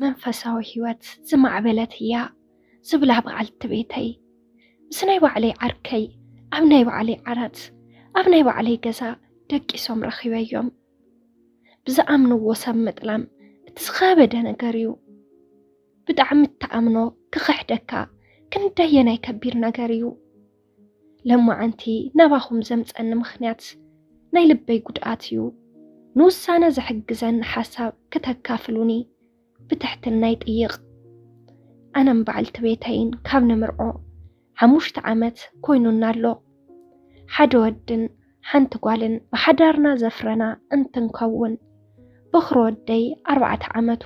መንፈሳዊ ህይወት ዝማዕበለት እያ ዝብላ በዓልቲ ቤተይ፣ ምስ ናይ ባዕለይ ዓርከይ ኣብ ናይ ባዕለይ ዓራት ኣብ ናይ ባዕለይ ገዛ ደቂሶም ረኺበዮም። ብዝኣምንዎ ሰብ ምጥላም እቲ ዝኸበደ ነገር እዩ። ብጣዕሚ እትኣምኖ ክኽሕደካ ክንደየናይ ከቢድ ነገር እዩ። ለማዓንቲ ናባኹም ዘምፀኒ ምኽንያት ናይ ልበይ ጉድኣት እዩ። ንውሳነ ዝሕግዘኒ ሓሳብ ክተካፍሉኒ ብትሕትና ይጥይቕ። ኣነን በዓልቲ ቤተይን ካብ ንምርዖ ሓሙሽተ ዓመት ኮይኑና ኣሎ። ሓደ ወድን ሓንቲ ጓልን ብሓዳርና ዘፍረና እንትንከውን፣ በኹሪ ወደይ ኣርባዕተ ዓመቱ፣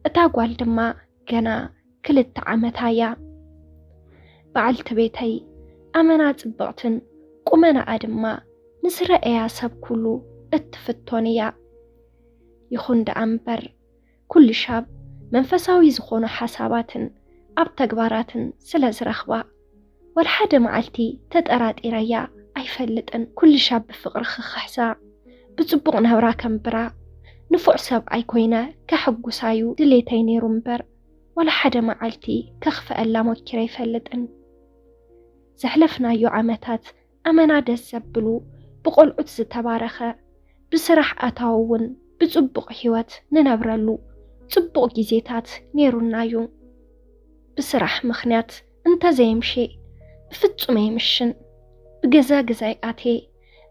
እታ ጓል ድማ ገና ክልተ ዓመታ እያ። በዓልቲ ቤተይ ኣመና ጽብቕትን ቁመናኣ ድማ ንዝረኣያ ሰብ ኩሉ እትፍቶን እያ። ይኹን ደኣ እምበር፣ ኩሉ ሻብ መንፈሳዊ ዝኾኑ ሓሳባትን ኣብ ተግባራትን ስለ ዝረኽባ፣ ወላ ሓደ መዓልቲ ተጠራጢረያ ኣይፈልጥን። ኩሉ ሻብ ብፍቕሪ ክኽሕሳ፣ ብጽቡቕ ናብራ ከንብራ፣ ንፉዕ ሰብኣይ ኮይነ ከሐጉሳዩ ድሌተይ ነይሩ እምበር፣ ወላ ሓደ መዓልቲ ከኽፍአላ ሞኪረ ኣይፈልጥን። ዘሕለፍናዮ ዓመታት ኣመና ደስ ዘብሉ፣ ብቆልዑት ዝተባረኸ፣ ብስራሕ ኣታዊ እውን ብጽቡቕ ህይወት ንነብረሉ ጽቡቕ ግዜታት ነይሩና እዩ። ብስራሕ ምኽንያት እንተዘየምሼ ብፍጹም ኣይምሽን። ብገዛ ገዛይ ኣትየ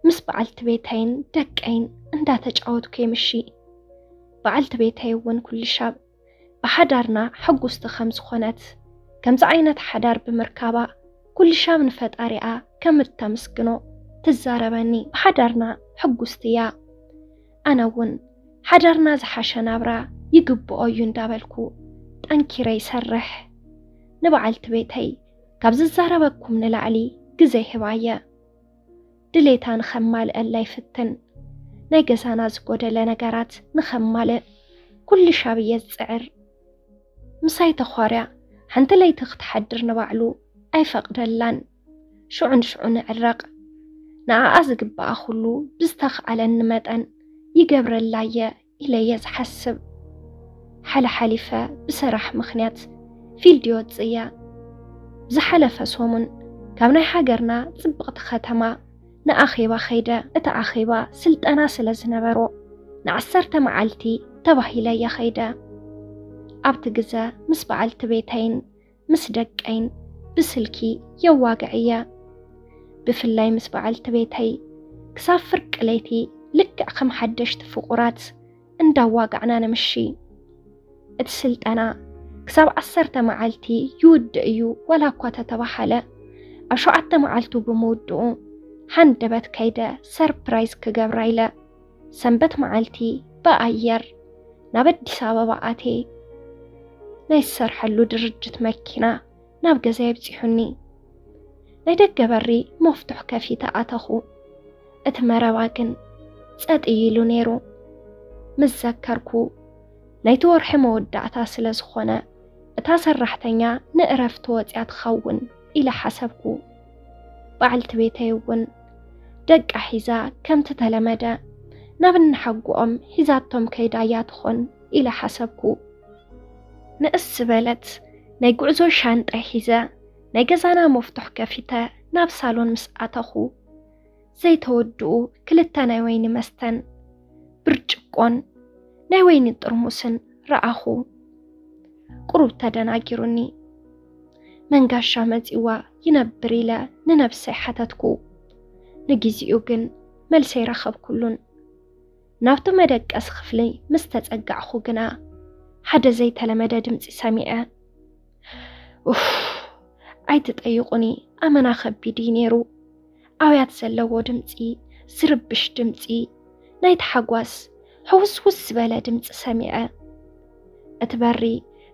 ምስ በዓልቲ ቤተይን ደቀይን እንዳተጫወትኩ የምሺ። በዓልቲ ቤተይ እውን ኩሉ ሻብ ብሓዳርና ሕጉስቲ ከም ዝኾነት፣ ከምዚ ዓይነት ሓዳር ብምርካባ ኩሉ ሻብ ንፈጣሪኣ ከም እተምስግኖ ትዛረበኒ። ብሓዳርና ሕጉስቲ እያ። ኣነ እውን ሓዳርና ዝሓሸ ናብራ ይግብኦ እዩ እንዳበልኩ ጠንኪረ ይሰርሕ። ንበዓልቲ ቤተይ ካብ ዝዛረበኩም ንላዕሊ ግዜ ይህባ እየ። ድሌታ ንኸማልአላ ይፍትን። ናይ ገዛና ዝጎደለ ነገራት ንኸማልእ ኩሉ ሻብ እየ ዝጽዕር። ምሳይ ተዃርያ ሓንቲ ለይቲ ክትሓድር ንባዕሉ ኣይፈቕደላን። ሽዑ ንሽዑ ንዕረቕ። ንኣኣ ዝግብኣ ኩሉ ብዝተኽኣለኒ መጠን ይገብረላ እየ ኢለ እየ ዝሓስብ። ሓለሓሊፈ ብስራሕ ምኽንያት ፊልድ ይወጽእ እየ። ብዝሓለፈ ሰሙን ካብ ናይ ሃገርና ጽብቕቲ ከተማ ንኣኼባ ኸይደ። እቲ ኣኼባ ስልጠና ስለ ዝነበሮ ንዓሰርተ መዓልቲ ተባሂለ እየ ኸይደ። ኣብቲ ግዘ ምስ በዓልቲ ቤተይን ምስ ደቀይን ብስልኪ የዋግዕ እየ። ብፍላይ ምስ በዓልቲ ቤተይ ክሳብ ፍርቂ ለይቲ ልክዕ ከም ሓደሽቲ ፍቑራት እንዳዋጋዕና ንምሺ። እቲ ስልጠና ክሳብ ዓሰርተ መዓልቲ ይውድእ እዩ ዋላ እኳ ተተባሃለ፣ ኣብ ሸውዓተ መዓልቱ ብምውድኡ ሃንደበት ከይደ ሰርፕራይዝ ክገብራ ኢለ ሰንበት መዓልቲ ብኣየር ናብ ኣዲስ ኣበባ ኣትየ። ናይ ዝሰርሐሉ ድርጅት መኪና ናብ ገዛ የብጺሑኒ። ናይ ደገ በሪ መፍቱሕ ከፊተ ኣተኹ። እቲ መረባ ግን ጸጥ እዩ ኢሉ ነይሩ። ምስ ዘከርኩ፣ ናይቲ ወርሒ መወዳእታ ስለ ዝኾነ፣ እታ ሰራሕተኛ ንእረፍቲ ወጺኣ ትኸውን ኢለ ሓሰብኩ። በዓልቲ ቤተይ እውን ደቃ ሒዛ ከምቲ ተለመደ ናብ እንሓጉኦም ሒዛቶም ከይዳ እያ ትኾን ኢለ ሓሰብኩ። ንእስ ዝበለት ናይ ጉዕዞ ሻንጣይ ሒዘ ናይ ገዛና መፍቱሕ ከፊተ ናብ ሳሎን ምስ ኣተኹ፣ ዘይተወድኡ ክልተ ናይ ወይኒ መስተን ብርጭቆን ናይ ወይኒ ጥርሙስን ረኣኹ። ቁሩብ ተደናጊሩኒ። መንጋሻ መጺዋ ይነብር ኢለ ንነብሰይ ሓተትኩ። ንግዜኡ ግን መልሲ ኣይረኸብኩሉን። ናብቲ መደቀሲ ክፍሊ ምስ ተጸጋዕኹ ግና ሓደ ዘይተለመደ ድምጺ ሰሚዐ። ኡፍ፣ ኣይትጠይቑኒ፣ ኣመና ከቢድ እዩ ነይሩ። ኣውያት ዘለዎ ድምጺ፣ ዝርብሽ ድምጺ፣ ናይ ታሕጓስ ሕውስውስ ዝበለ ድምጺ ሰሚዐ። እቲ በሪ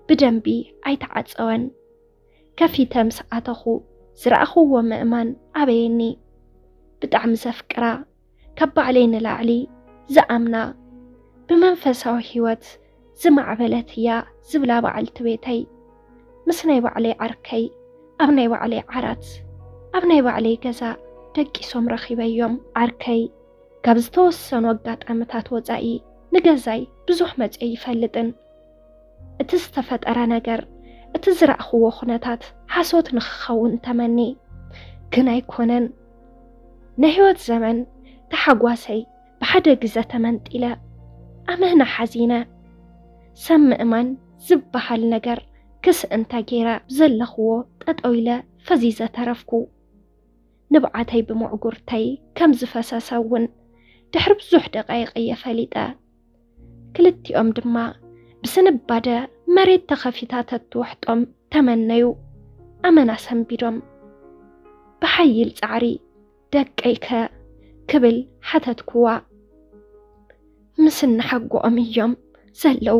ብደንቢ ኣይተዓጸወን። ከፊተ ምስ ኣተኹ ዝረኣኽዎ ምእማን ኣበየኒ። ብጣዕሚ ዘፍቅራ፣ ካብ ባዕለይ ንላዕሊ ዝኣምና፣ ብመንፈሳዊ ህይወት ዝማዕበለት እያ ዝብላ በዓልቲ ቤተይ፣ ምስ ናይ ባዕለይ ዓርከይ ኣብ ናይ ባዕለይ ዓራት ኣብ ናይ ባዕለይ ገዛ ደቂሶም ረኺበዮም። ዓርከይ ካብ ዝተወሰኑ ኣጋጣምታት ወጻኢ ንገዛይ ብዙሕ መጺኦ ኣይፈልጥን። እቲ ዝተፈጠረ ነገር፣ እቲ ዝረኣኽዎ ኩነታት ሓሶት ንኽኸውን ተመኒ። ግን ኣይኮነን። ናይ ህይወት ዘመን ተሓጓሰይ ብሓደ ግዘ ተመንጢለ፣ ኣመና ሓዚነ። ሰብ ምእማን ዝበሃል ነገር ክስእን ተገይረ፣ ዘለኽዎ ጠጠው ኢለ ፈዚዘ ተረፍኩ። ንብዓተይ ብምዕጉርተይ ከም ዝፈሰሰ እውን ድሕሪ ብዙሕ ደቃይቕ እየ ፈሊጠ። ክልቲኦም ድማ ብስንባደ መሬት ተኸፊታ ተትውሕጦም ተመነዩ። ኣመና ሰንቢዶም። ብሓይል ጻዕሪ፣ "ደቀይከ?" ክብል ሓተትኩዋ። "ምስ እናሓጎኦም እዮም ዘለዉ፣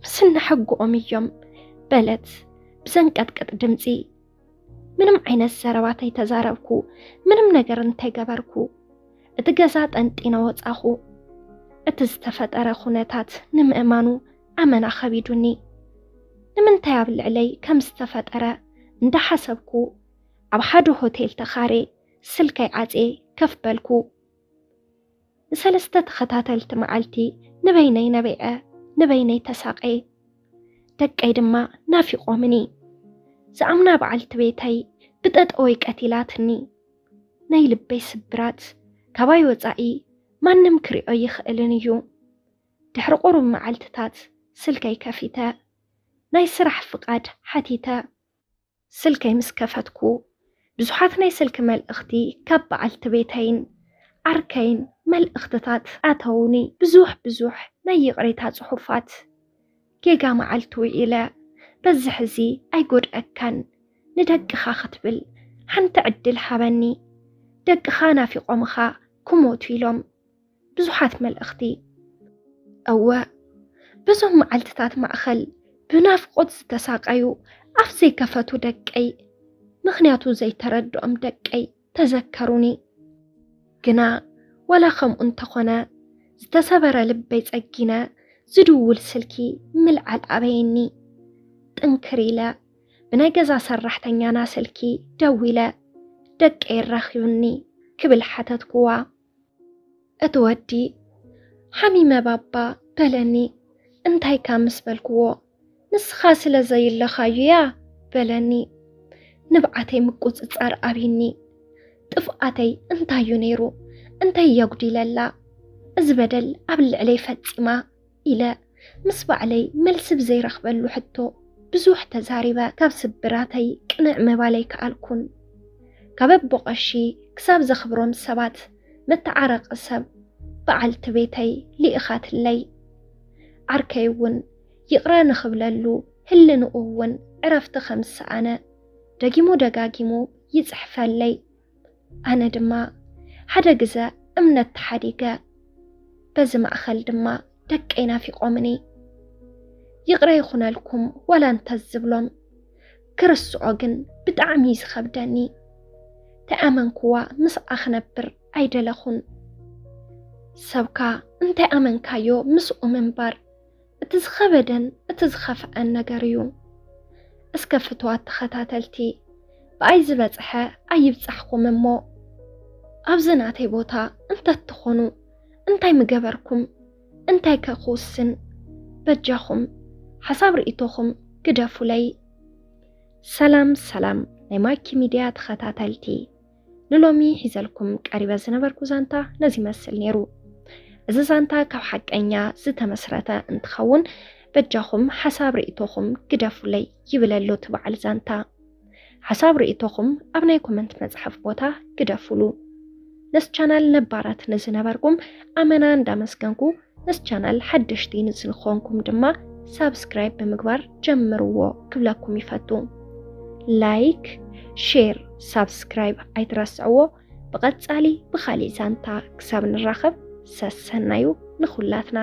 ምስ እናሓጎኦም እዮም" በለት ብዘንቀጥቅጥ ድምጺ። ምንም ዓይነት ዘረባ ተይተዛረብኩ፣ ምንም ነገር እንተይገበርኩ፣ እቲ ገዛ ጠንጢነ ወጻኹ። እቲ ዝተፈጠረ ኩነታት ንምእማኑ ኣመና ከቢዱኒ። ንምንታይ ኣብ ልዕለይ ከም ዝተፈጠረ እንዳሓሰብኩ፣ ኣብ ሓደ ሆቴል ተኻሬ ስልከይ ዓጽየ ከፍ በልኩ። ንሰለስተ ተኸታተልቲ መዓልቲ ንበይነይ ነቢዐ፣ ንበይነይ ተሳቐየ። ደቀይ ድማ ናፊቖምኒ። ዝኣምና በዓልቲ ቤተይ ብጠጠወይ ቀቲላትኒ። ናይ ልበይ ስብራት ካባይ ወጻኢ ማንም ክሪኦ ይኽእልን እዩ። ድሕሪ ቁሩብ መዓልትታት ስልከይ ከፊተ። ናይ ስራሕ ፍቓድ ሓቲተ። ስልከይ ምስ ከፈትኩ፣ ብዙሓት ናይ ስልኪ መልእኽቲ ካብ በዓልቲ ቤተይን ዓርከይን መልእኽትታት ኣተውኒ። ብዙሕ ብዙሕ ናይ ይቕሬታ ጽሑፋት። "ጌጋ መዓልቲ ውዒለ፣ በዚ ሕዚ ኣይጎድኣካን፣ ንደቅኻ ክትብል ሓንቲ ዕድል ሃበኒ፣ ደቅኻ ናፊቖምኻ ክሞቱ" ኢሎም። ብዙሓት መልእኽቲ። እወ፣ በዞም መዓልትታት ማእኸል ብናፍቖት ዝተሳቐዩ፣ ኣፍ ዘይከፈቱ ደቀይ፣ ምኽንያቱ ዘይተረድኦም ደቀይ ተዘከሩኒ። ግና ዋላ ከምኡ እንተኾነ፣ ዝተሰበረ ልበይ ጸጊነ፣ ዝድውል ስልኪ ምልዓል ኣበየኒ። ጥንክር ኢለ ብናይ ገዛ ሰራሕተኛና ስልኪ ደዊለ፣ "ደቀይ ኣራኺቡኒ?" ክብል ሓተትኩዋ። እቲ ወዲ፣ "ሓሚመ ባባ" በለኒ። "እንታይካ?" ምስ በልክዎ፣ "ንስኻ ስለ ዘይለኻዩ'ያ" በለኒ። ንብዓተይ ምቁጽጻር ኣቢኒ። "ጥፍኣተይ እንታዩ ነይሩ? እንታይ የጉዲለላ? እዚ በደል ኣብ ልዕለይ ፈጺማ?" ኢለ ምስ ባዕለይ መልሲ ብዘይረኽበሉ ሕቶ ብዙሕ ተዛሪበ። ካብ ስብራተይ ቅንዕ ምባል ኣይከኣልኩን። ካብ ኣቦ ቀሺ ክሳብ ዘኽብሮም ሰባት፣ መተዓረቒ ሰብ በዓልቲ ቤተይ ልኢኻትለይ። ዓርከይ እውን ይቕረ ንኽብለሉ፣ ህልንኡ እውን ዕረፍቲ ከም ዝሰኣነ ደጊሙ ደጋጊሙ ይጽሕፈለይ። ኣነ ድማ ሓደ ግዘ እምነት ተሓዲገ። በዚ ማእኸል ድማ ደቀይ ናፊቖምኒ። ይቕረ ይኹነልኩም ዋላ እንተ ዝብሎም፣ ክርስዖ ግን ብጣዕሚ እዩ ዝኸብደኒ። ተኣመንኩዋ ምስኣ ክነብር ኣይደለኹን። ሰብካ እንታይ ኣመንካዮ ምስኡ ምንባር እቲ ዝኸበደን እቲ ዝኸፍዐን ነገር እዩ። እስከ ፍትዋት ተኸታተልቲ፣ ብኣይ ዝበጽሐ ኣይብጻሕኩም እሞ፣ ኣብዚ ናተይ ቦታ እንተትኾኑ እንታይ ምገበርኩም? እንታይ ከ ክውስን? በጃኹም ሓሳብ ርእይቶኹም ግደፉለይ። ሰላም ሰላም ናይ ማኪ ሚድያ ተኸታተልቲ፣ ንሎሚ ሒዘልኩም ቀሪበ ዝነበርኩ ዛንታ ነዚ ይመስል ነይሩ። እዚ ዛንታ ካብ ሓቀኛ ዝተመስረተ እንትኸውን፣ በጃኹም ሓሳብ ርእይቶኹም ግደፉለይ ይብል ኣሎ እቲ በዓል ዛንታ። ሓሳብ ርእይቶኹም ኣብ ናይ ኮመንት መጽሓፍ ቦታ ግደፉሉ። ነዚ ቻናል ነባራት ንዝነበርኩም ኣመና እንዳመስገንኩ፣ ነዚ ቻናል ሓደሽቲ ንዝኾንኩም ድማ ሳብስክራይብ ብምግባር ጀምርዎ ክብለኩም ይፈቱ። ላይክ፣ ሼር፣ ሳብስክራይብ ኣይትረስዕዎ። ብቐጻሊ ብኻሊእ ዛንታ ክሳብ ንራኸብ ሰሰናዩ ንኹላትና።